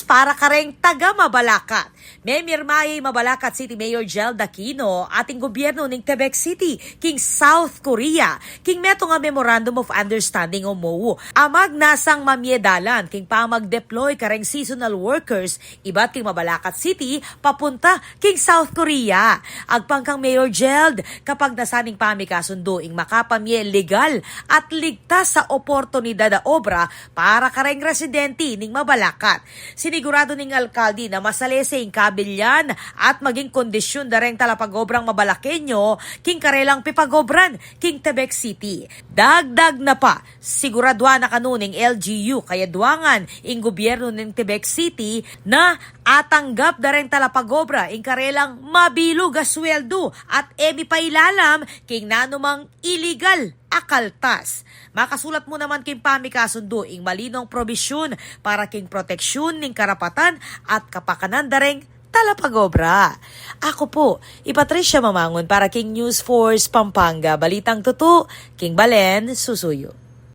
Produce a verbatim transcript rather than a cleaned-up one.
para kareng taga Mabalacat. Memirma ya i Mabalacat City Mayor Gerald Aquino at ing gobyerno ning Quebec City king South Korea king metung a Memorandum of Understanding o MOU a magnasang mamie dalan king pamag-deploy kareng seasonal workers ibat king Mabalacat City papunta king South Korea. Agpang kang Mayor Gerald, kapagnasan ning pamikasundu ing makapamie legal at ligtas a oportunidad a obra para kareng residente ning Mabalacat. Siniguradu ning alkalde na masalese ing kabilyan at maging kondisyun dareng talapagobrang Mabalaqueño king karelang pepagobran king Quebec City. Dagdag na pa, siguraduan na kanu ning L G U kaya duangan ing gobyerno ning Quebec City na atanggap dareng talapagobra ing karelang mabilug a sweldo at e mipailalam king nanumang iligal a kaltas. Makasulat mu naman king pamikasundu ing malinong probisyun para king proteksyun ning karapatan at kapakanan dareng talapagobra. Aku pu i Patricia Mamangun para king News Force Pampanga, balitang tutu king balen susuyu.